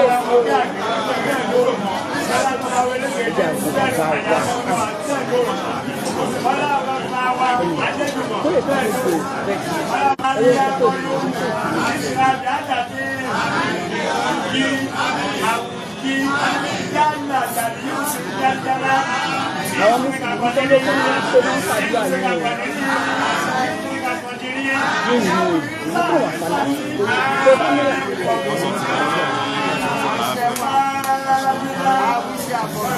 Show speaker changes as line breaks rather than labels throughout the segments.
Kábíyèsí o. Ẹ jẹ́ àgbo bàbá wa. Kó lè tó gbogbo bẹ́ẹ̀ ẹ tó gbogbo. Àwọn mùsùlùmí tó ló fún mi tó máa ń ṣàdúrà nínú nínú ìlú tó wà pálá tó bá ní aláàfíà fún bàbá. Àwọn mùsùlùmí tó ní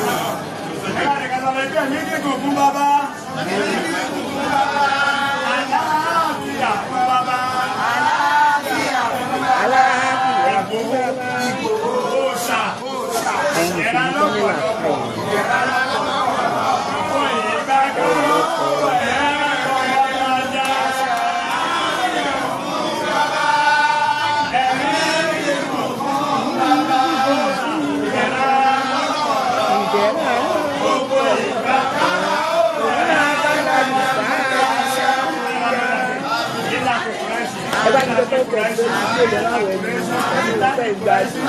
làákàyè. Ìdẹ̀ra ẹ bá ní pẹpẹ pẹ tó ní tí ó lọ láwọ ẹni ẹni ò fẹ́ gba sí.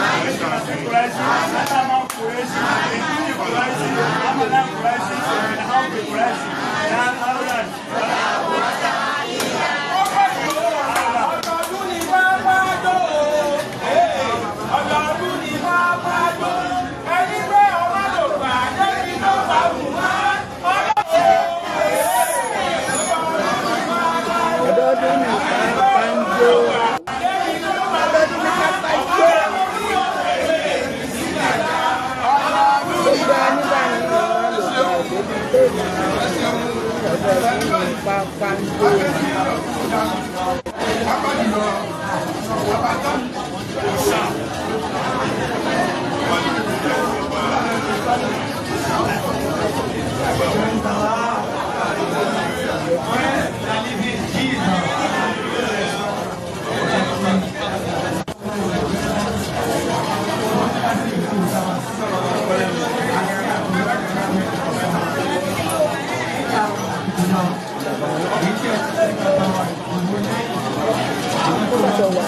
Ọdọọdún ni bàbá jó o, ọdọọdún ni bàbá jó. Ẹni pé ọmọ ló gbà débi tó bá wù wá.
Ọdọọdún ní pápá ń jó. Ọdọọdún ní pápá ń jó. Gbogbo anígbà ní wọn lò gbà débi tó bá ọdọọdún ní pápá ń jó. Kó bá jọ wà.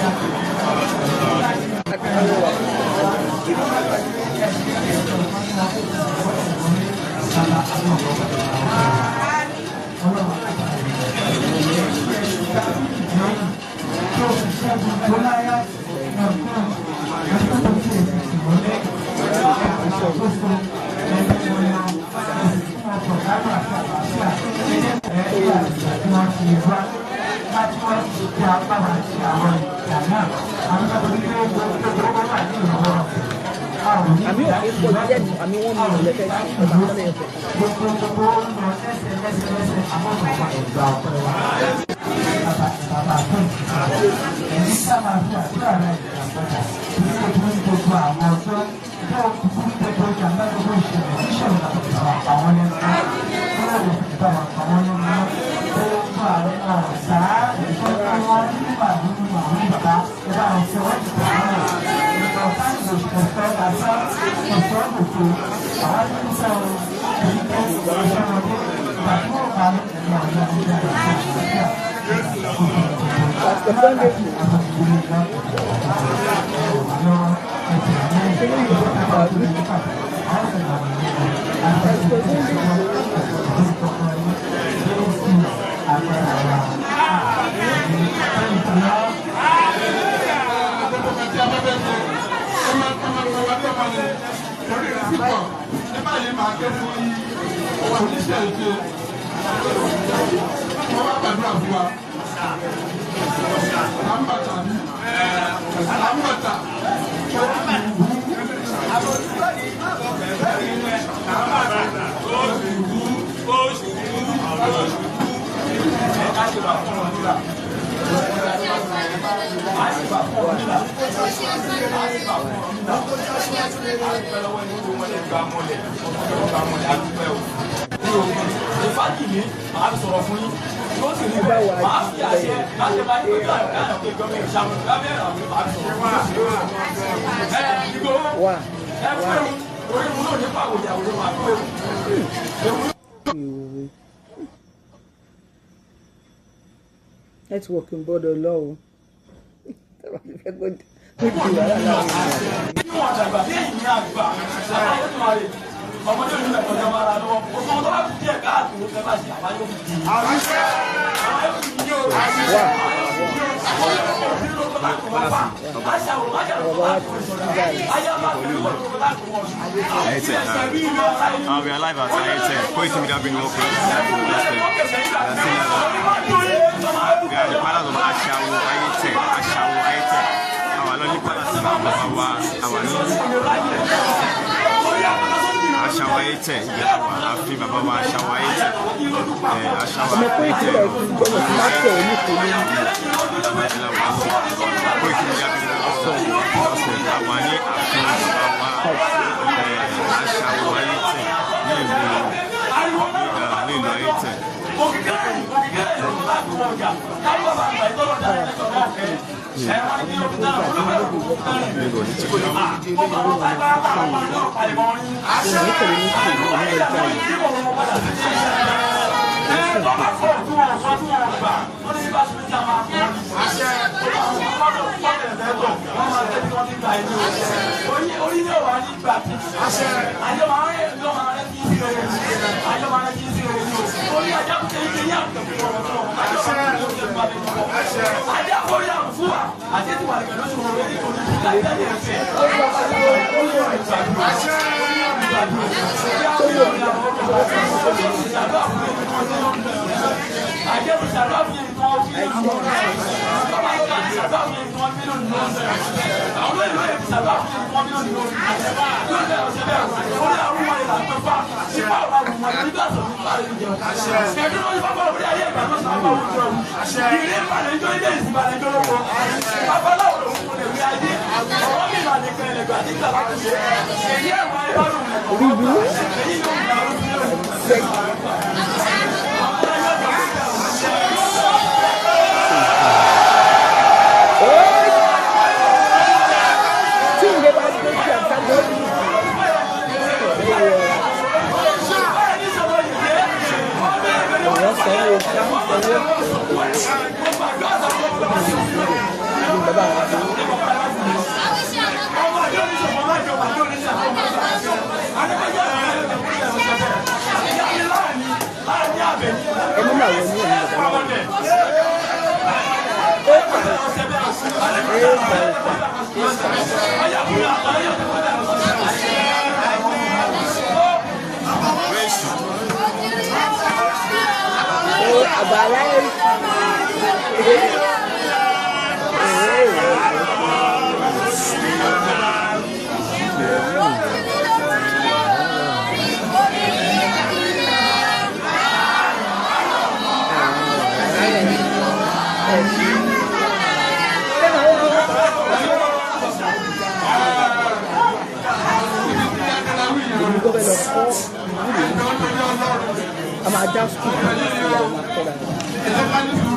Àtàwọn wà. Àmì òkè pọ̀ jẹ́ àmì wọ́n mi ò lẹ́fẹ̀ẹ́ sí ọba kọ́lẹ̀ ẹ̀fẹ̀. Pastor Sunday Pastor Sunday
Ìfájìmí màá fi sọ̀rọ̀ fún yín. Ó sì rí
Ẹ bá
bẹ́ẹ̀
wa
màá fi àṣẹ láti bá yín pé káàkiri pé gọ́ọ̀mẹ̀ ìṣàmù lábẹ́ ìràwọ̀ màá fi sọ̀rọ̀ fún yín. Ẹ Ìgbòho
wà
ẹ fún ewu orí mu náà nípa àwòyàwó ló máa fún ewu. Ewu
ìwé. Network ń gbọ́dọ̀ lọ o. Ó di wàhálà láàrin ìrìn.
Níwọ̀n àgbà bí èyí ní àgbà àtàyè ọmọdé òní mẹ́kọ̀ọ́ jọba ara lọ́wọ́ gbogbo ọmọ tó bá fi díẹ̀ káàtó fẹ́ bá ṣe àwa yóò fi di. Àwa yóò fi di o.
We are live at Ayete. Koiki Media bring more close. We are the palace of Ashawo Ayete. Ashawo Ayete. Our lovely palace, our Ashawo Ayete. Ààfin bàbá wa Ashawo Ayete. Ashawo
Ọmọ Koiki
Ayete.
Media ti gbọ́dọ̀ tí má tẹ̀ ọ́ ní kò ní.
Koiki Media bring more close. Àwa ní ààfin bàbá wa Ashawo Ayete ní ìlú Ayete.
Òní tẹ̀lé ní kò ní òní lọ jáde. Tí ìwé bá dé sí àtàgbọ́ yìí. Ọ̀rọ̀ sanwó ká sanwó ní bàbá wa tó. Ẹni náà wọ ní òun bàbá wa. Ó àbàlá ẹ̀. Èmi gbọ́dọ̀ lọ kọ́ ìwúrò yìí. A máa dá sùkúl kan sí àwọn máa kọ́ra rẹ̀.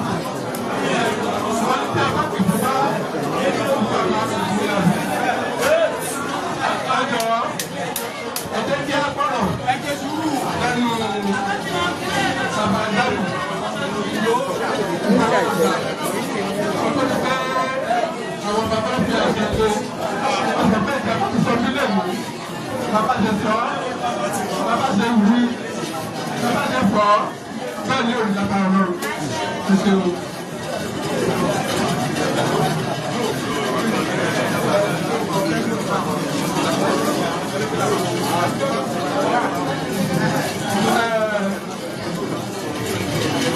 Nígbà ìjọ
Bàbá ṣe sọ, bàbá ṣe wí, bàbá ṣe fọ́, bẹ́ẹ̀ ni òrìṣà bá rọrùn. Ẹ ṣeun.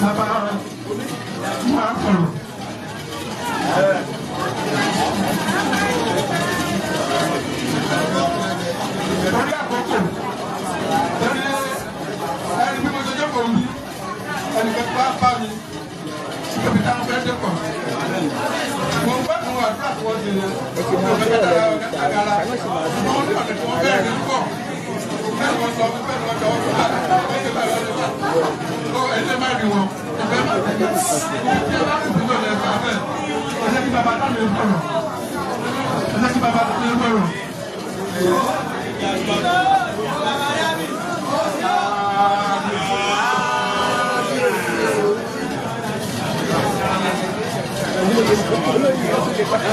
Bàbá máa sọ̀rọ̀. Torí àkókò, torí ẹni bí mo ṣe jókòó ń bí, ẹnìkan tó bá bá mi, ibi táwọn fẹ́ dé pọ̀. Mo gbádùn àdúrà tí wọ́n ṣe yẹn.
Ẹ ti máa
Mo fẹ́
bẹ̀rẹ̀
dára
lẹ́nu ìta
agara.
ìta náà sì máa dùn.
Mo ní ọ̀nà tí wọ́n bẹ̀rẹ̀ ní pọ̀. Bẹ́ẹ̀ ni wọ́n sọ, bẹ́ẹ̀ ni wọ́n jọ wọ́n sọ, bẹ́ẹ̀ ni wọ́n sọ. Ó ẹ̀jẹ̀ má rí wọn. Ìfẹ́ má rí wọn. Ìfẹ́ má rí wọn lọ́dọ̀ ẹ̀fà bẹ́ẹ̀. Ẹ jẹ́ kí bàbá tá mi sọ̀rọ̀. Ẹ jẹ́ kí bàbá tá mi sọ̀rọ̀.
Olóyè ó tún lè padà.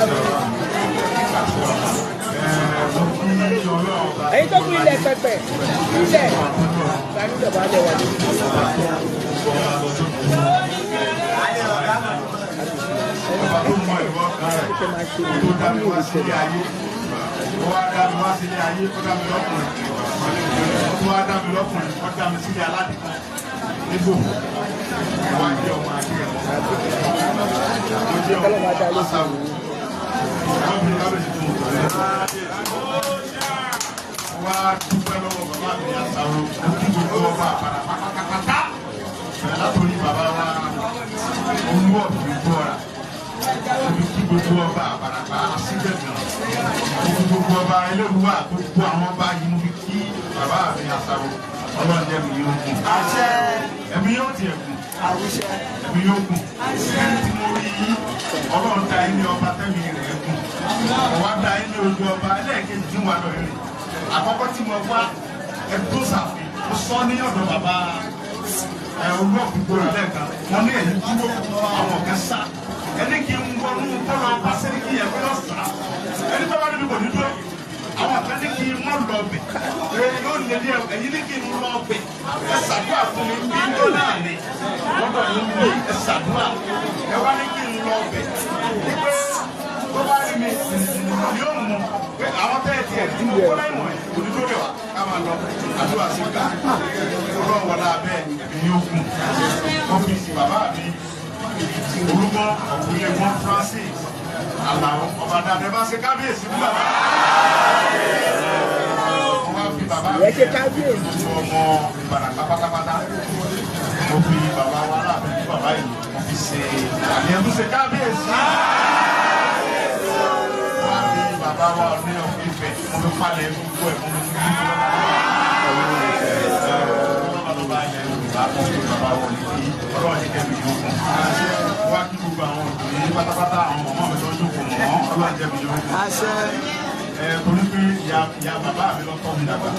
Yẹ̀pẹ̀ ilẹ̀ gbanúdọ̀bálẹ̀ wà lórí.
Ọba tó mọ ìwọ kan rẹ̀ tó dá mi wá sílé ayé, ó wá dá mi wá sílé ayé, ó dá mi lọ́kùnrin, ó tún wá dá mi lọ́kùnrin, ó dá mi sílé aládìkan nígbò, ó wá jẹ́ ọmọ adé ẹ̀wọ̀n, ó jẹ́ ọmọ asáwò, ọmọ kábíyèsí tó ń tọ̀ ẹ́. Ó wá dúpẹ́ lọ́wọ́ bàbá mi asáwò, ó kí gbogbo ọba àpàrà pátápátá, bẹ̀rẹ̀ látòrí bàbá wa olúwọ̀fin gbọ́ra, omi kí gbogbo ọba àbàràbà síbẹ̀gàn, omi gbogbo ọba ẹlẹ́wùwà, gbogbo àwọn ọba yìí mo fi kí bàbá mi àṣàrò. Ọlọ́run jẹ́ mi yóò gùn, ẹ̀mí yóò tiẹ̀ gùn, ẹ̀mí yóò gùn. Ẹni tí mo rí yí, Ọlọ́run ta ilé ọba tẹ́mi rẹ̀ gùn, ọ̀wá da ilé ojú ọba ẹlẹ́ẹ̀kejì tí wà lọ rẹ̀. Àkọ́kọ́ tí mo wá ẹ̀dó sàfin, mo sọ ní ọ̀dọ̀ bàbá olúwọ̀fin gbọ́ra lẹ́ẹ̀kan, wọ́n ní ẹ̀yìn dúró àwọn kan sá, ẹni kì í wọnú kọlọ bá sẹ́ríkì yẹn kọlọ sá, ẹni tó bá níbi kò ní dúró. Àwọn kan ní kí n mọ lọ bẹ, yóò lè ní ẹyin ní kí n lọ bẹ, ẹ ṣàdúrà fún mi bí n tó náà ní lọ́dọ̀ yín bí ẹ ṣàdúrà, ẹ wá ní kí n lọ bẹ wípé tó bá rí mi yóò mú pé àwọn tẹ́ ẹ tiẹ̀ tí mo kọ́ láì mọ̀ ẹ́ kò ní tó bẹ̀ wá ká máa lọ àdúrà sí ká ọlọ́run wọlé abẹ́ ẹ̀mí yóò kù. Ọ́fíìsì bàbá mi olúgbọ́n ọ̀gbìnlẹ̀gbọ́n Francis Alao ọba dàdé bá ṣe kábíyèsí fún bàbá. Wọ́n wá fi bàbá mi
Ìyẹn ṣe kábíyèsí.
gbogbo ọmọ Ìbàràpá pátápátá, mo fi bàbá wa láàbẹ̀ fún bàbá yìí, mo fi ṣe àníyàn tó ṣe kábíyèsí. Wọ́n á fi bàbá wa ní ọ̀fìn Ifẹ̀, mo fi palẹ̀ gbogbo ẹ̀, mo fi gbogbo lọ́ba ilẹ̀ Yorùbá, mo fi bàbá wọlé kí Ọlọ́run ní kẹ́mi yóò kún. Wá kí gbogbo àwọn òbí pátápátá, àwọn mọ̀mọ́ mi tó ń jókòó mọ́, Ọlọ́run jẹ́ mi yóò kún. Ẹ torí pé ìyá bàbá mi lọ tọ́ mi dàgbà,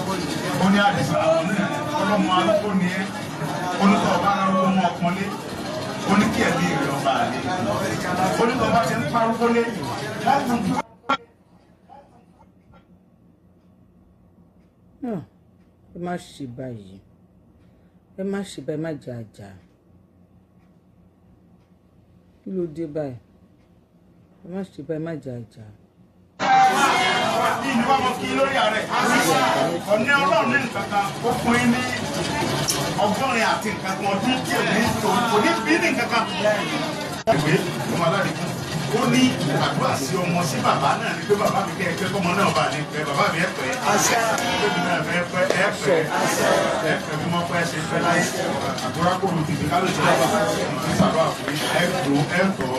ó ní àdìsá ọlọ́mọ arúgbó ni ẹ́, onítọ̀ ọba arúgbó mọ́ ọpọnlé, ó ní kí ẹ̀mí rẹ̀ ọba àlè, onítọ̀ ọba ti ń parúgbó lé wọ́n kún jù.
Ẹ má ṣe báyìí, ẹ má ṣe báyìí, má jà àjà. Kí ló dé báyìí? Ẹ má ṣe báyìí, má jà àjà.
Ní ìlú wa mọ kí lórí ààrẹ ọ̀ní Ọlọ́run ní nǹkan kan, ó fún yín ní 80 àti nǹkan kan ọdún tí ò ní tó kò ní bí ní nǹkan kan. Ìwé ọmọ aládìkún ó ní àdúrà sí ọmọ sí bàbá náà ni pé bàbá mi kẹ́ ẹ pẹ́ kọ́mọ náà bá ní pẹ́ bàbá mi ẹ pẹ́ bébí náà fẹ́ pẹ́ ẹ pẹ́ ẹ pẹ́ bí wọ́n pẹ́ ṣe pẹ́ láyé àdúrà kò lù tìbí kálù tó bá ní sàdúrà fún yín ẹ gbó ẹ tọ́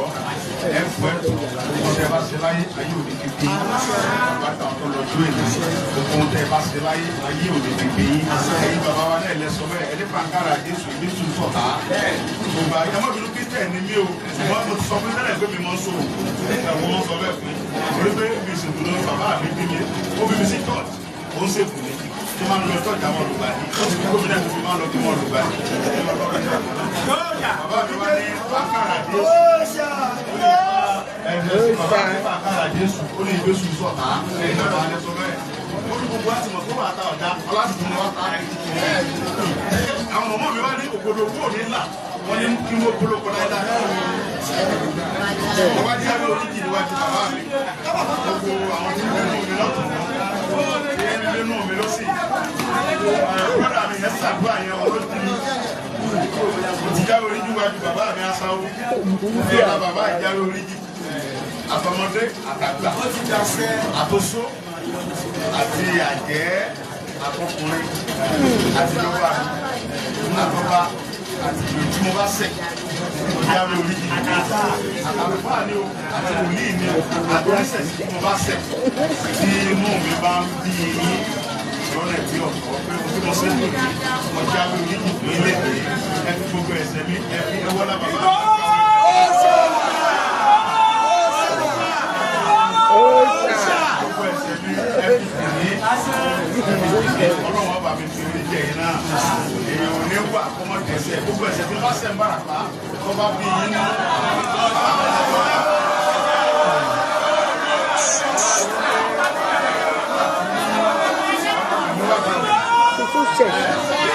ẹ fọ́ ẹ tọ́ gbogbo tẹ bá ṣe láyé ayé ò ní fi bí bàbá táwọn tó lọ dúró èmi gbogbo tẹ bá ṣe láyé ayé ò ní fi bí ẹ̀yin bàbá wa náà lẹ sọ bẹ́ẹ̀ ẹni pàǹkàrà Jésù Jésù sọ̀tà gbogbo ayé ọmọbìnrin Kristian ni mí o, wọ́n mo ti sọ fún tẹ́lẹ̀ pé mi mọ́ sọ̀rọ̀ ẹ̀wọ̀n wọn sọ bẹ́ẹ̀ fún mi torí pé mi sì dúró bàbá mi bí mi ó bí mi sí church ó ń sèkù mi tó máa ń lọ church àwọn olùgbàdì ó sì fi gómìnà tó fi máa ń lọ kí wọ́n olùgbàdì. Bàbá mi wá ní pàǹkàrà Jésù, bàbá mi pàǹkàrà Jésù ó ní Jésù sọ̀tà ẹ̀yin náà wà ní sọ bẹ́ẹ̀ ó ní gbogbo àti mọ̀ tó wà tá ọ̀dà ọlásìkò ni wọ́n ta àwọn ọmọ mi wá ní ògbódò kúrò ní ńlá wọ́n ní kí wọ́n polówó láíláí. Wọ́n wá jáwé oríjì níwájú bàbá mi. Gbogbo àwọn tí wọ́n nínú mi lọ́tún, tí wọ́n nínú mi lọ́sì. Brọ́dà mi yẹn ṣàdúrà yẹn ọlọ́dún mi. Mo ti jáwé oríjì níwájú bàbá mi aṣáwó. Ẹ̀ka bàbá ìjáwé oríjì. Àtọmọdé àtàgbà àtòsó àti àjẹ́ àtọkùnrin àti ìjọba àtọba àti ìlú tí mo bá ṣẹ̀ mo jáwé oríjì àtàlùfáà ni o àti wòlíì ni o àti oníṣẹ̀ṣẹ̀ tí mo bá ṣẹ̀ tí inú mi bá ń bí yín lọ́nà tí ọ̀tọ̀ pé mo tí mo ṣe ń lò ní mo jáwé oríjì fún ilé ẹ fi gbogbo ẹ̀ṣẹ̀ mi ẹ fi ẹwọ́ lá bàbá mi. Gbogbo ẹ̀ṣẹ̀ mi ẹ fi tì mí. Ọlọ́run ọba mi fi orí jẹ yín náà. Èèyàn ò ní wà kọ́mọ dẹ́ṣẹ̀. Gbogbo ẹ̀ṣẹ̀ tí wọ́n ṣẹ̀ ń bàràpá tó bá bí yín nínú.
Ṣẹ̀ṣẹ̀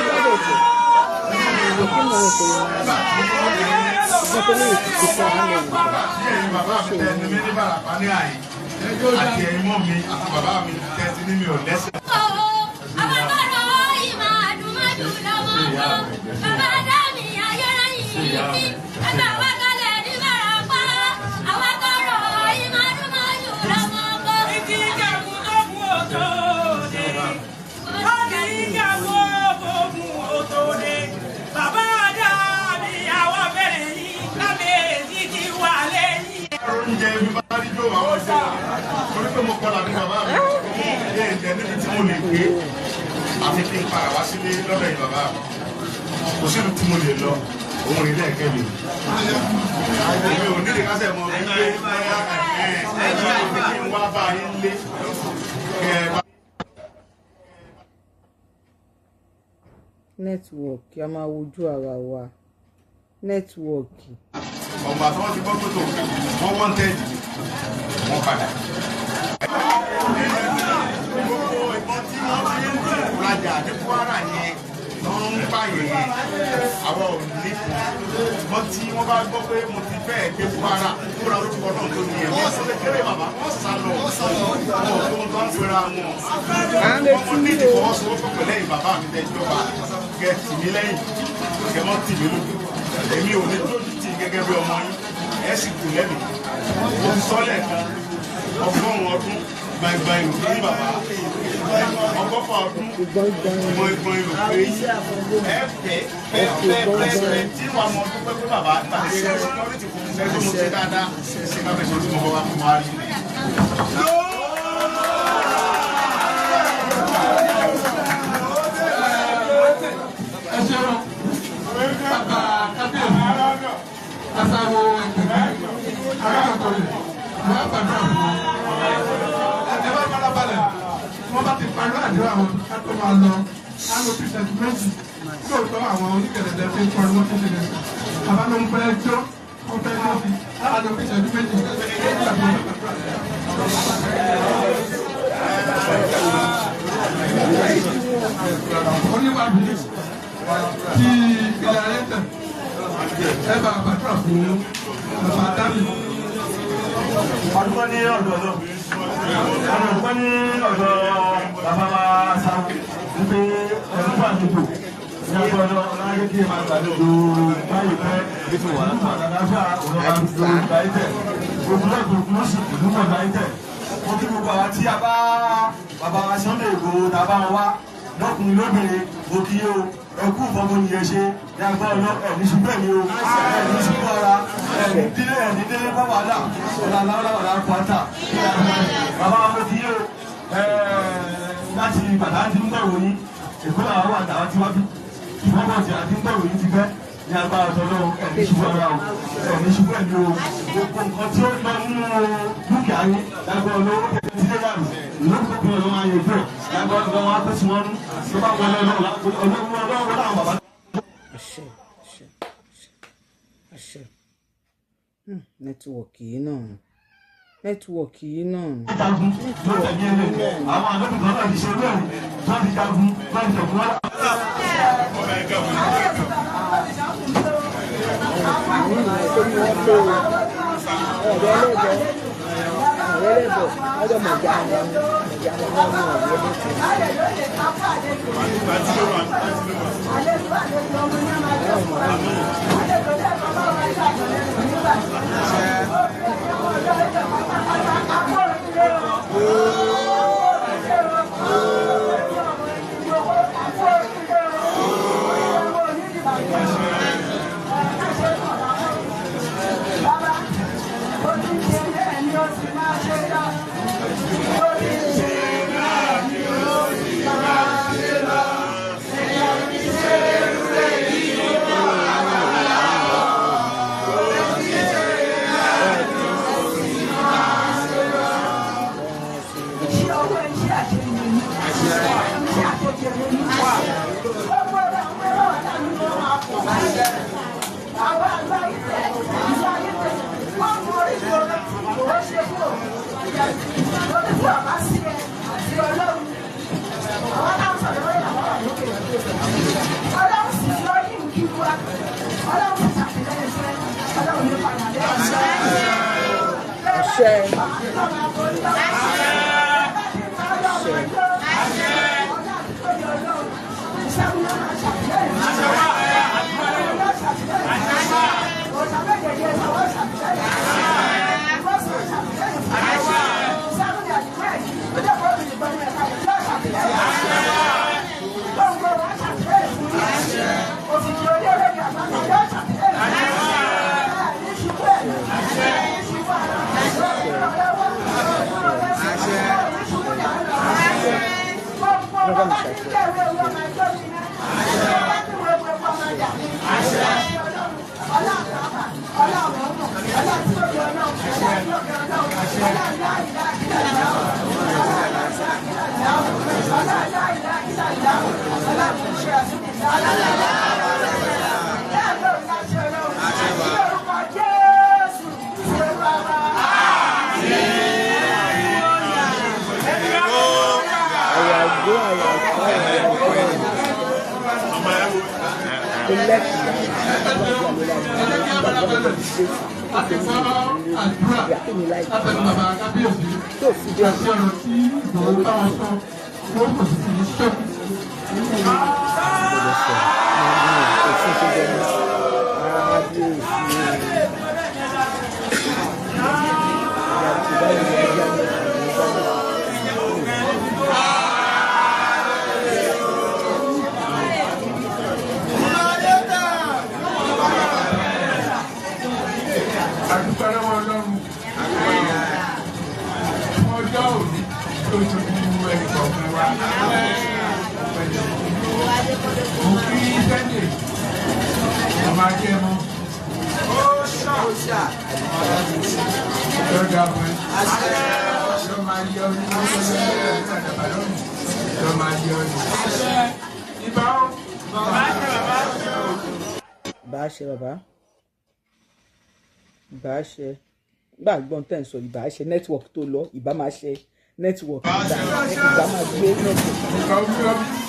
kí mo ń ṣe wọn tó ní ìtìkú fún àwọn ènìyàn.
Tí ẹ̀yin bàbá mi tẹ ní mi ní Ìbàràpá ní àyè àti ẹ̀yin mọ́ mi àti bàbá mi tẹ ti ní mi ò lẹ́sẹ̀. Oúnjẹ ibi bá rí jó àwọn ṣe torí pé mo kọlà ní bàbá mi ní ẹ̀jẹ̀ níbi tí mo lè gbé àfi kí n padà wá sílé lọ́dọ̀ yìí bàbá mi kò síbi tí mo lè lọ òun rí lẹ́ẹ̀kẹ́ mi èmi ò nílè kásẹ̀ mọ́ mi pé bóyá ẹ̀ kí n wá bá yín lé kẹ́ ẹ bá.
Nẹ́tíwọ̀kì, a máa wojú ara wa, nẹ́tíwọ̀kì.
Ọ̀gbà tí wọ́n ti gbọ́ pé tó wọ́n wọ́n tẹ́ẹ̀dì wọ́n padà. Gbogbo ìbọn tí wọ́n fi ń rajà ní Kwara yẹn ló ń pààyàn yẹn, àwọn ò ní wọ́n tí wọ́n bá gbọ́ pé mo ti fẹ́ẹ̀ dé Kwara kóra orúkọ náà tó ní ẹ̀ wọ́n sọ kékeré bàbá wọ́n sá lọ wọ́n tó ń tọ́ ń pera wọn.
À ń retí
Wọ́n ní
o.
ìfọwọ́sowọ́pọ̀ pẹ̀lú ẹ̀yin bàbá mi tẹ́ ìjọba kẹ́ tì mí lẹ́yìn kẹ́ mọ́ tì mí lójú. Èmi ò ní tójú tì gẹ́gẹ́ bí ọmọ yín, ẹ sì kù lẹ́mìí. Mo ti sọ lẹ́ẹ̀kan, 100 ọdún gbangban ìlú ní bàbá, 120 ọdún gbọ̀ngbọ̀n ìlú pé ẹ fẹ́ fẹ́ fẹ́ fẹ́ fẹ́ tí wàá mọ ọdún pẹ́pẹ́ bàbá nígbà tí ẹ security fún mi fẹ́ tó mo ṣe dáadáa ṣe ká fẹ́ ṣe tí mo bọ́ wá fún wa rí.
Ẹ ṣeun bàbá kábíyèsí asáwo ẹgbẹ̀rún arákùnrin wọn gbàdúrà fún wọn. Ẹ bá fara balẹ̀, wọn bá ti parí àdúrà wọn ká tó máa lọ á lọ fi ṣẹ́jú méjì. Lóòótọ́ àwọn oníkẹ̀lẹ̀dẹ̀ fi ń kọrin wọn fi ṣe lẹ́sìn, bàbá ló ń fẹ́ jó, wọ́n fẹ́ jó sí á lọ fi ṣẹ́jú méjì nígbà tí wọ́n bá gbàdúrà. Oníwàbí tí ilẹ̀ ayé tẹ̀ ẹ bá gbàdúrà fún bàbá dábì.
Ọdún ní ọ̀dọ̀ ọ̀dọ̀ ọdún ní ọ̀dọ̀ bàbá wa sáwọ́ wípé ọdún fún àdúgbò ní ọgbọ́n ọdún ọlọ́yẹ kí ẹ máa gbàdúgbò báyìí pẹ́ nípa àlàáfíà òun máa gbogbo báyìí tẹ̀ gbogbo náà gbogbo lóṣù ìlú mọ̀ báyìí tẹ̀. Mo kí gbogbo àwọn tí a bá bàbá wa Sunday Igboho tá a bá wọn wá lọ́kùnrin lóbìnrin, mo kí yé o, ẹ kú ìfọmọnìyàn ṣe ní agbára ọlọ́ ẹ̀ ní ṣubú ẹ̀mí o, ẹ̀ ní ṣubú ara, ẹ̀ ní délé, ẹ̀ ní délé bá wàhálà ọ̀là láwùlà ọ̀là kwata. Bàbá wa, mo kí yé o, ẹ̀ láti bàtà ti ń gbọ̀rọ̀ yín, Èkó làwọn wà tàwọn tí wọ́n fi wọ́n bọ̀ tí a ti ń gbọ̀rọ̀ yín ti fẹ́ ní agbára ọ̀tọ̀ ẹ̀ ní ṣubú ara o, ẹ̀ ní ṣubú ẹ̀mí o. Gbogbo nǹkan tí ó lọ nínú dúkìá yín lágbára ọlọ́wọ́ tẹ̀lé sílẹ̀ dànù lókùnkùn ọlọ́wọ́ máa yẹ fún ẹ̀ lágbára ọlọ́wọ́ á pèsè wọn tó bá wọlé ọlọ́wọ́ ọlọ́wọ́ láwọn bàbá.
Àṣẹ, àṣẹ, àṣẹ, àṣẹ. Nẹ́tíwọ̀kì yìí náà ni, nẹ́tíwọ̀kì yìí náà ni.
Jagun ló tẹ̀lé ẹlẹ́ àwọn àlọ́bì kan náà ti ṣe bẹ́ẹ̀ tó ti jagun tó ti tẹ̀kún wọn.
Tó ní wọ́n tó ọ̀rẹ́ ẹlẹ́bọ̀, ọ̀rẹ́ ẹlẹ́bọ̀ ọjọ́ mọ̀já wọn mọ̀já wọn wọ́n mú ọ̀rẹ́ ẹlẹ́bọ̀. Àṣẹ. Bá ṣe bàbá, ìbá ṣe gbà gbọ́n tẹ̀ ń sọ, ìbá ṣe network tó lọ, ìbá máa ṣe network, ìbá máa gbé network.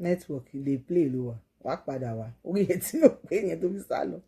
Network lè play ló wà wá padà wá orí etí ò pé yẹn tó fi sá lọ.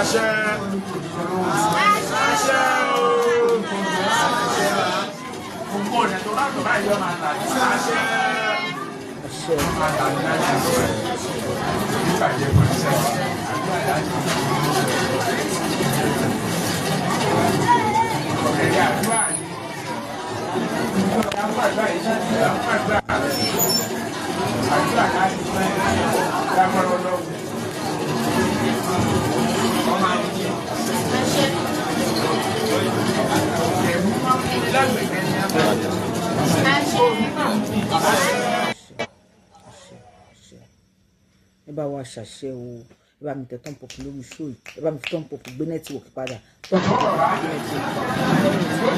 Àṣẹ.
Àṣẹ. Àṣẹ, àṣẹ. Ẹ bá wa ṣàṣẹ o, ẹ bá mi tẹ thumb up lórí show yìí, ẹ bá mi fi thumb up gbé network padà, thumb up gbé network.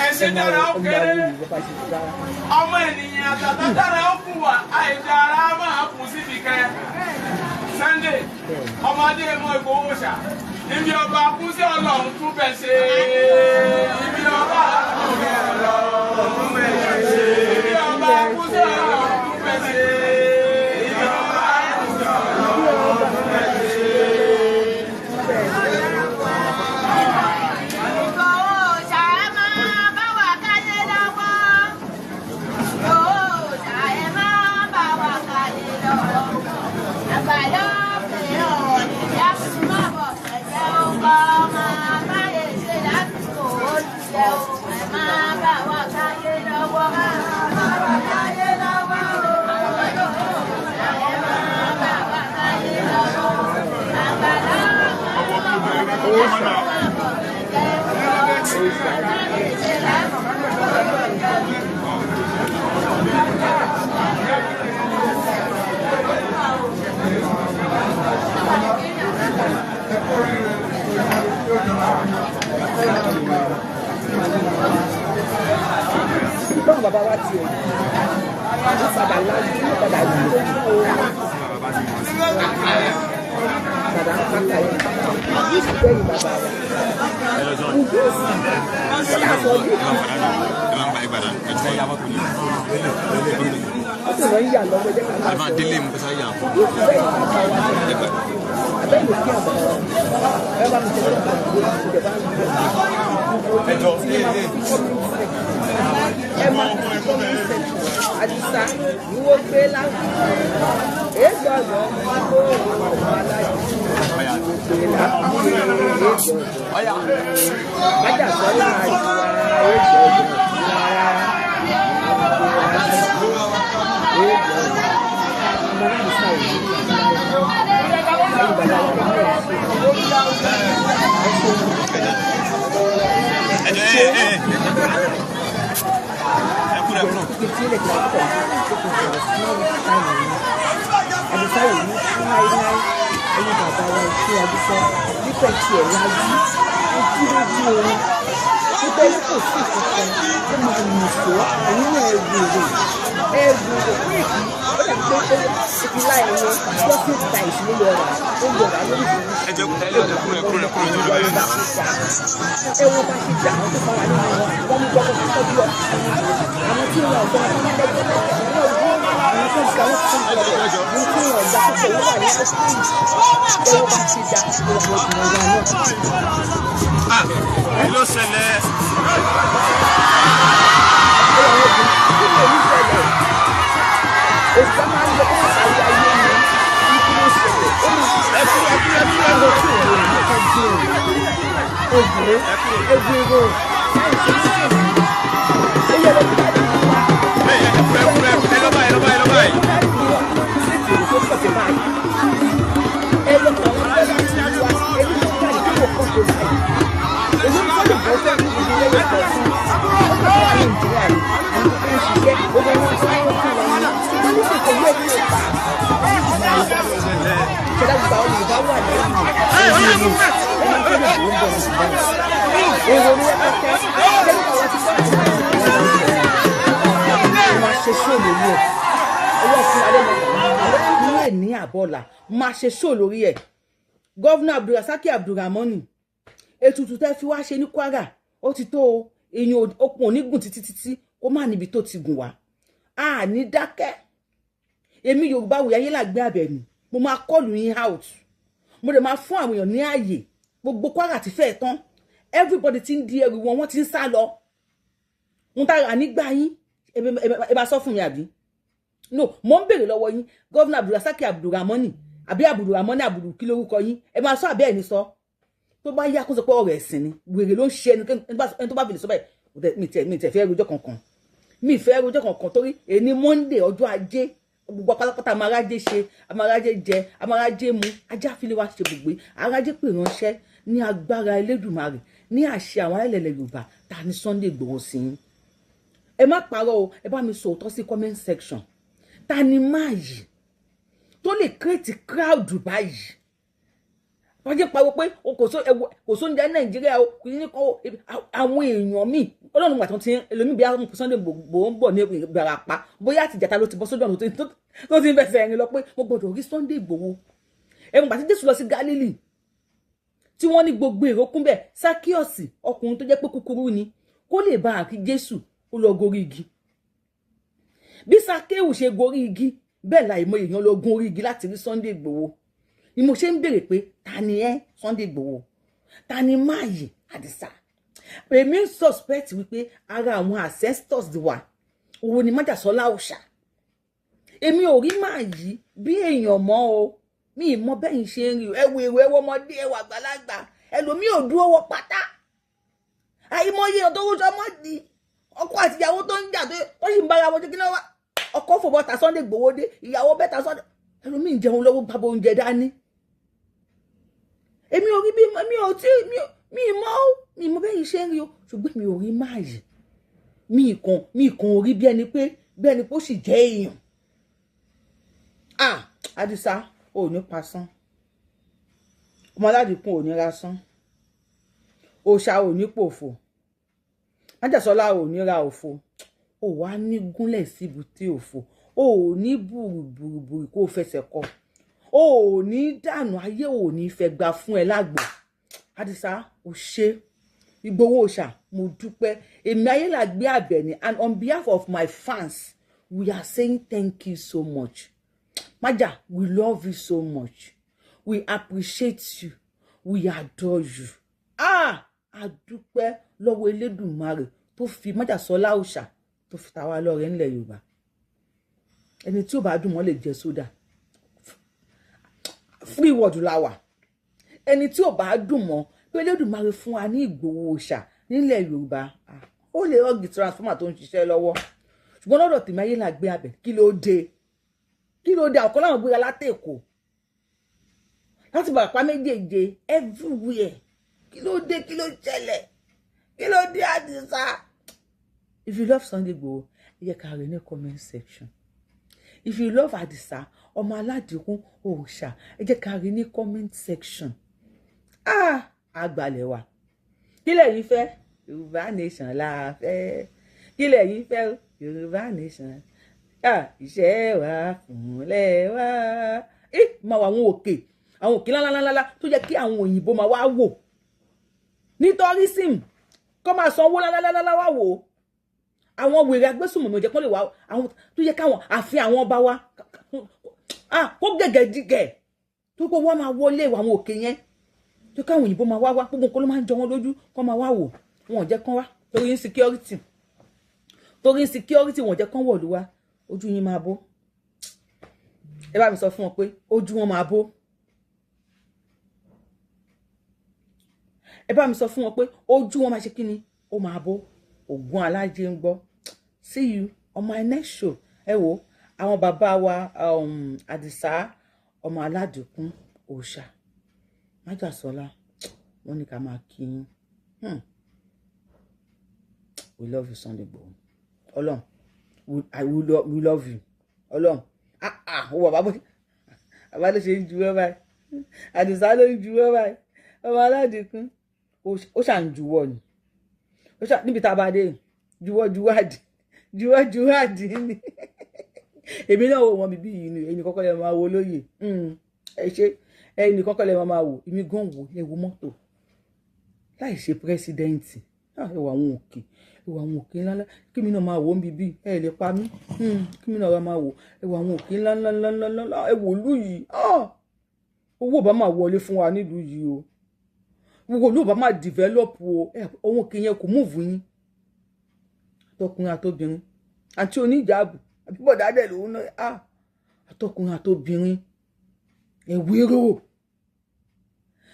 Ẹsẹ̀ dára ó kéré, ọmọ ènìyàn àtàtà dára ó kù wá, àìdára máa kù síbi kẹ. Sunday, ọmọdé mọ Ìgbòho ṣà, níbi ọba kú sí Ọlọ́run tún bẹ̀ ṣe. Níbi ọba kú sí Ọlọ́run tún bẹ̀ ṣe. Níbi ọba kú sí Ọlọ́run tún bẹ̀ ṣe. Níbi ọba kú sí Ọlọ́run tún bẹ̀ ṣe. Báwọn bàbá wa tiẹ̀ wọ́n padà lájú, wọ́n padà yí lójú o. Padà ń pàkà yẹn bẹ́ẹ̀ ni bàbá wa. Kùdùsì kódà sọ bí ó sì lọ ń yà lọ́wọ́ ẹ̀jẹ̀ ká máa sọ. Kùdùsì bẹ́ẹ̀ ni bàbá wa abẹ́yẹ̀ kí àbọ̀ wa ẹ bá mi tẹ̀lé ọ̀gá ìjọba ń bọ̀. Ẹ máa fi comment section Àdìsá ìwọ gbé láwùjọ ègbò ọ̀dọ́ ọmọ ọmọ aláìsí ìwọ gbé láwùjọ ègbò ọ̀dọ́ májà sọ́lá àjùwà ègbò ọ̀dọ́ rárá ègbò ọ̀dọ́ ọmọ náà sá òní ayé bàbá wa Àdìsá ò ní láíláí. Ẹ̀yin bàbá wa ìṣe Àdìsá nípa ti ẹ̀ lájú ojú lójú oorun nípa ní kò sí kankan tó máa nìṣó ẹ̀yin náà ẹ wèrè ẹ wèrè fún èkì ó dàbí pé ó fi láì wọn lọ́sí ìta ìṣúná lọ rà ó lọ rà lóríṣiríṣi ẹ wo bá ṣe dà àwọn tó bá wà nínú wọn wọn mú gbọgbọ tó tọ́jú ọ àwọn tí wọn ọgbà wọn ní lẹ́gbẹ̀ẹ́ àwọn tó gbà wọn fún ọgbà àwọn tí wọn ọgbà tó pẹ̀lú wà ní ọsùn ẹ wo bá ṣe dà àwọn obìnrin wa náà.
Kí ló ṣẹlẹ̀?
Òṣìṣẹ́ máa ń lọ kó sáré ayé mi ní kí ló ṣẹlẹ̀ ó máa ń lọ sí òun ní ká gbé òun obìnrin egbèrò láì ṣe ní ṣèṣì ó yẹ lọ sí láti wá.
Ẹ lọ báyìí, ẹ lọ báyìí, ẹ lọ báyìí.
Ẹ lọ kàn wọ́n fẹ́ láti wá ẹni tó jáde kí kò kọ́ tó báyìí. Èyí ń sọ̀rọ̀ bọ́ fẹ́ ní ìdílé lẹ́yìn kan sí. Ó kọ́ wà ní Nàìjíríà yìí, àwọn tó ń ṣiṣẹ́, ó bẹ wọn sáré fún wọn. Wọ́n ní kò yẹ kí o pa. Ṣẹlá Yorùbá Yorùbá wà lẹ́yìn èrò wọn tó lè ń bọ̀ sí báyìí, èrò ní rẹpẹtẹ lẹ́yìn àwọn tí wọ́n ti máa ṣe show lórí ẹ̀. Owó fún alẹ́ ní ẹ̀ ní àbọ̀là máa ṣe show lórí ẹ̀. Governor Abdulrasaki Abdulrahmani, ètùtù tẹ́ fi wá ṣe ní Kwara, ó ti tó o. Èèyàn okùn onígùn títí títí kó má níbi tó ti gùn wá. A ní dákẹ́. Èmi Yorùbá wòye ayé làgbé Àbẹ̀ní, mo máa call yín out, mo dẹ̀ máa fún àwọn èèyàn ní ààyè. Gbogbo Kwara ti fẹ́ tán, everybody ti ń di ẹrù wọn, wọ́n ti ń sá lọ. Ń tara nígbà yín, ẹ bá sọ fún mi àbí no? Mo ń béèrè lọ́wọ́ yín, Governor Abdulrasaki Abdulrahmani àbí Abdulrahmani Abdul, kí lórúkọ yín? Ẹ máa sọ àbí ẹ̀ ní sọ? Tó bá yá, kó sọ pé ọ̀rọ̀ ẹ̀sìn ni, wèrè ló ń ṣe ẹni tó bá fi lè sọ báyìí. Mi tẹ̀ fẹ́ rojọ́ kankan, mi fẹ́ rojọ́ kankan, torí èní Monday, ọjọ́ Ajé, gbogbo pátápátá amárájé ṣe, amárájé jẹ, amárájé mu, ajá fi lè wá ṣe gbogbo arájé pè ránṣẹ́ ní agbára Elédùmarè, ní àṣẹ àwọn alẹ́lẹ̀ Yorùbá. Ta ni Sunday Igboho sí yín? Ẹ má parọ́ o. Ẹ bá mi sọ òótọ́ sí comment section. Ta ni máa yìí tó lè create crowd báyìí? Wọ́n jẹ́ pariwo pé kò sóúnjẹ Nàìjíríà o, kò ní kọ́ àwọn èèyàn míì. Ọlọ́run gbà tó ti ẹlòmíì bí àwọn Sunday Igboho ń bọ̀ ní Ìbàràpá, bóyá àtìjàta ló ti bọ́ sójú ọ̀nà tó ti ń fẹsẹ̀ rìn lọ pé mo gbọ́dọ̀ rí Sunday Igboho. Ẹ̀wọ̀n gbàtí Jésù lọ sí Gálílì tí wọ́n ní gbogbo èrò kún bẹ́ẹ̀, Sákíọ̀sì, ọkùnrin tó jẹ́ pé kúkúrú ni, kó lè bá àrí Jésù, ó lọ gorí igi. Bí Sákéwù ṣe gorí igi bẹ́ẹ̀, láìmọ̀ èèyàn lọ gun orí igi láti rí Sunday Igboho. Ni mo ṣe ń béèrè pé ta ni ẹ́, Sunday Igboho? Ta ni máàyè Àdìsá? Èmi ń suspect wípé ara àwọn ancestors wa òun ni Májàsọ́lá òòṣà. Èmi ò rí máa yí bí èèyàn mọ́ o. Mi ì mọ bẹ́yìn ṣe ń rí o. Ẹ wo èrò, ẹ wo ọmọdé, ẹ wo àgbàlagbà, ẹlòmíì ò dúró wọ pátá. Àìmọye èèyàn tó rúṣọ mọ́ di ọkọ àti ìyàwó tó ń jà, tó sì ń bára wọn jẹ́ kí náà wá ọkọ fò bọ́ta, Sunday Igboho dé, ìyàwó bẹ́ta Sunday, ẹlòmíì ń jẹun lọ́wọ́, bàbá oúnjẹ dání. Èmi ò rí bí mi ò tí mi mọ̀ ó, mi mọ̀ bẹ́yìn ṣe ń rí o, ṣùgbọ́n mi ò rí máa yìí, mi kàn rí bí ẹni pé ó sì jẹ́ èèyàn. Ah, Àdìsá ò ní pasán, ọmọ aládìkún ò ní rasán, òòṣà ò ní pòfò, Májàsọ́lá ò ní ra òfò, ò wá ní gúnlẹ̀ síbi tí òfò ò ní bùrùbùrùbùrù kó fẹsẹ̀ kọ, ò ní dànù, ayé ò ní fẹ́ gbà fún ẹ lágbo. Àdìsá ò ṣe Ìgbòho òòṣà, mo dúpẹ́. Èmi Ayélàgbé Àbẹ̀ní, and on behalf of my fans, we are saying thank you so much. Májà, we love you so much, we appreciate you, we adore you. Ah, a dúpẹ́ lọ́wọ́ Elédùmarè tó fi Májàsọ́lá òòṣà tó fi ta wá lọ́rẹ ńlẹ̀ Yorùbá. Ẹni tí ò bá dùn mọ́ lè jẹ sódà, free word la wà. Ẹni tí ò bá dùn mọ́ pé Elédùmarè fún wa ní Ìgbòho òòṣà nílẹ̀ Yorùbá, ó lè hug transformer tó ń ṣiṣẹ́ lọ́wọ́. Ṣùgbọ́n lọ́dọ̀ tèmi Ayélàgbé Abẹ, kí ló dé? Kí ló dé? Ọ̀kan láwọn gbéra látẹ̀kọ̀ láti bàpá méjèèjì everywhere. Kí ló dé? Kí ló ṣẹlẹ̀? Kí ló dé, Àdìsá? If you love Sunday Igboho, ẹ jẹ́ ká rí ní comment section. If you love Àdìsá ọmọ aládìkún òòṣà, ẹ jẹ́ ká rí ní comment section. Ah, àgbàlẹ̀ wa, kí lẹ̀yin fẹ́? Yorùbá nation la fẹ́. Kí lẹ̀yin fẹ́? Yorùbá nation. Ah, iṣẹ́ wa fúnlẹ̀ wa. Ẹ máa wọ àwọn òkè, àwọn òkè ńláńláńlá tó jẹ́ kí àwọn òyìnbó máa wá wò ní tourism, kọ́ máa san owó ńláńláńlá wá wò ó. Àwọn wèrè agbésùnmọ̀mí ò jẹ́ kó lè wá. Àwọn tó yẹ káwọn àfin àwọn ọba wa kó gẹ̀gẹ̀ dígẹ̀ tó kó wọ́n máa wọlé àwọn òkè yẹn, tó káwọn òyìnbó máa wá wá. Gbogbo nǹkan ló máa ń jọ wọn lójú kó máa wá wò. Wọn ò jẹ́ kán wá torí insecurity, torí insecurity wọn ò jẹ́ kán wọ̀lú wá. Ojú yín máa bó. Ẹ bá mi sọ fún wọn pé ojú wọn máa bó. Ẹ bá mi sọ fún wọn pé ojú wọn máa ṣe kí ni, ó máa bó. Ògùn alájẹ ń gbọ́. See you on my next show. Ẹ wo àwọn bàbá wa, Àdìsá ọmọ aládùnkún òòṣà, Májàsọ́lá, wọn ní ká máa kí yín. We love you, Sunday Igboho. Ọlọ́run, we love you. Ọlọ́run, ah ah, ó wà bàbá, bàbá ló ṣe ń ju ẹ báyìí. Àdìsá ló ń juwọ́ báyìí. Ọmọ aládìkún ó ṣà ń juwọ́ ni níbi tá a bá dé, juwọ́ juwọ́ àdì, juwọ́ juwọ́ àdì ni. Èmi náà wò wọn bíbí yìí ni. Ẹnì kọ́kọ́ lè máa wo lóye. Ẹ ṣe ẹnì kọ́kọ́ lè máa wò. Èmi gan wò. Ẹ wo mọ́tò láì ṣe president. Ẹ wò àwọn òkè, ẹ wò àwọn òkè ńláńlá. Kí mi náà máa wò ó bíbí, ẹ lè pa mí. Kí mi náà máa wò. Ẹ wò àwọn òkè ńláńlá ńláńlá. Ẹ wò ìlú yìí. Owó bá máa wọlé fún wa nílùú yìí o. Gbogbo ìlú bá máa develop o. Ohun kì í yẹn kò move yín. Àtọkùnrin àtobìnrin àti oníjàbù àbí bọ̀dá dẹ̀ lòun náà, àtọkùnrin àtobìnrin, ẹ wérò.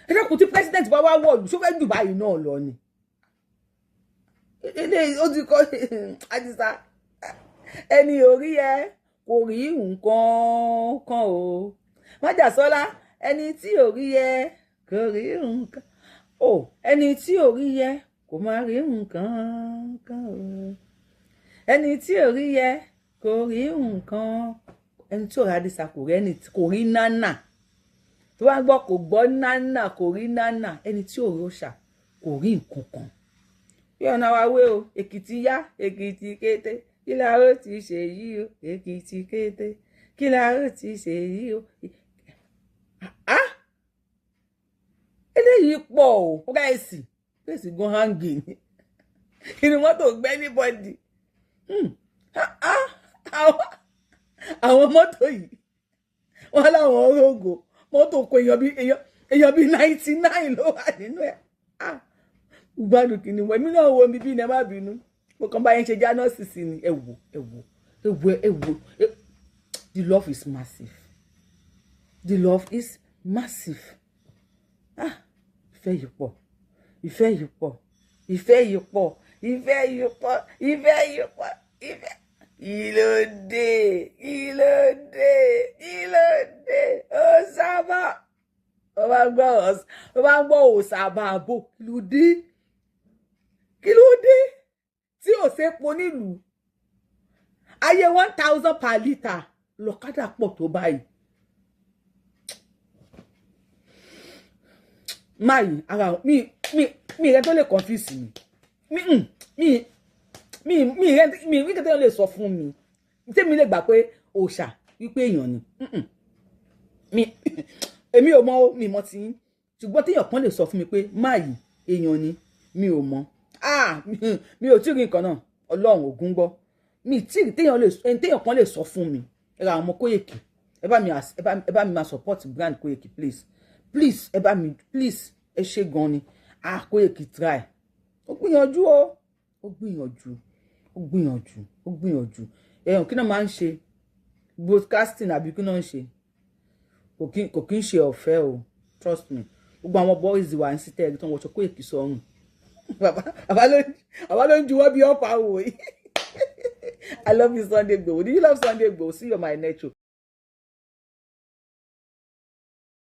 Ẹ dẹ́kun, tí president bá wá wọ̀lú, ṣó fẹ́ jù báyìí náà lọ ni? Eléyìí ó ti kọ́ Àdìsá. Ẹni orí ẹ kò rí nǹkan kan o. Májàsọ́lá, ẹni tí ò rí ẹ kò rí nǹkan o. Ẹni tí ò rí ẹ kò má rí nǹkan kan o. Ẹni tí ò rí ẹ kò rí nǹkan. Ẹni tí ò rí Àdìsá kò rí, ẹni kò rí nánà tó bá gbọ́, kò gbọ́ nánà, kò rí nánà. Ẹni tí ò rí òòṣà kò rí nǹkan kan. Bí ọ̀nà wa wé o. Èkìtì yá, Èkìtì kété, kí la ó ti ṣe yìí o? Èkìtì kété, kí la ó ti ṣe yìí o? Ah, eléyìí pọ̀ o. Price, price gan hangi ni inú mọ́tò gbẹ́ anybody. Àwọn mọ́tò yìí, wọ́n láwọn orógò mọ́tò kó èèyàn bíi 99 ló wà nínú ẹ̀. Gbádùn kìíní wọ. Èmi náà wo mi bí ní, ẹ má bínú, mo kàn bá yẹn ṣe jánọ́ọ̀sì sí ni. Ẹ wò, ẹ wò, ẹ wò, ẹ wò. The love is massive, the love is massive. Ah, ìfẹ́ yìí pọ̀, ìfẹ́ yìí pọ̀, ìfẹ́ yìí pọ̀, ìfẹ́ yìí pọ̀, ìfẹ́ yìí pọ̀, ìfẹ́. Kí ló dé? Kí ló dé? Kí ló dé? Ó sábà ó bá ń gbọ́ òsàbà àbò. Kí ló dé? Kí ló dé tí ò sépo nílùú? Ayé 1,000 per litre, lọ́kadà pọ̀ tó báyìí. Máyì ara mi rẹ tó lè confuse mi mi mi mi rẹ mi rí kẹtẹ́ lè sọ fún mi tèmi lè gbà pé òòṣà wípé èèyàn ni mi. Èmi ò mọ o, mi mọ tí, ṣùgbọ́n téèyàn kan lè sọ fún mi pé máyì èèyàn ni, mi ò mọ. Ah, mi ò tí ì rí nǹkan náà. Ọlọ́run ògún gbọ́, mi tí ì téèyàn lè, ẹni téèyàn kan lè sọ fún mi. Ẹ ra àwọn ọmọ Kóyèkì, ẹ bá mi máa support brand Kóyèkì, please, please. Ẹ bá mi, please. Ẹ ṣe gan ni. Ah, Kóyèkì try, ó gbìyànjú o, ó gbìyànjú, ó gbìyànjú, ó gbìyànjú. Ẹ̀hàn kí náà máa ń ṣe broadcasting àbí kí náà ń ṣe? Kò kí ń ṣe ọ̀fẹ́ o, trust me. Gbogbo àwọn boys wà ní sítẹ́ẹ̀lì tó ń wọṣọ Kóyèkì sọ́run. Bàbá ló ń juwọ́ bí ọ̀pá wò yìí. I love you, Sunday Igboho. Do you love Sunday Igboho? See you on my next show.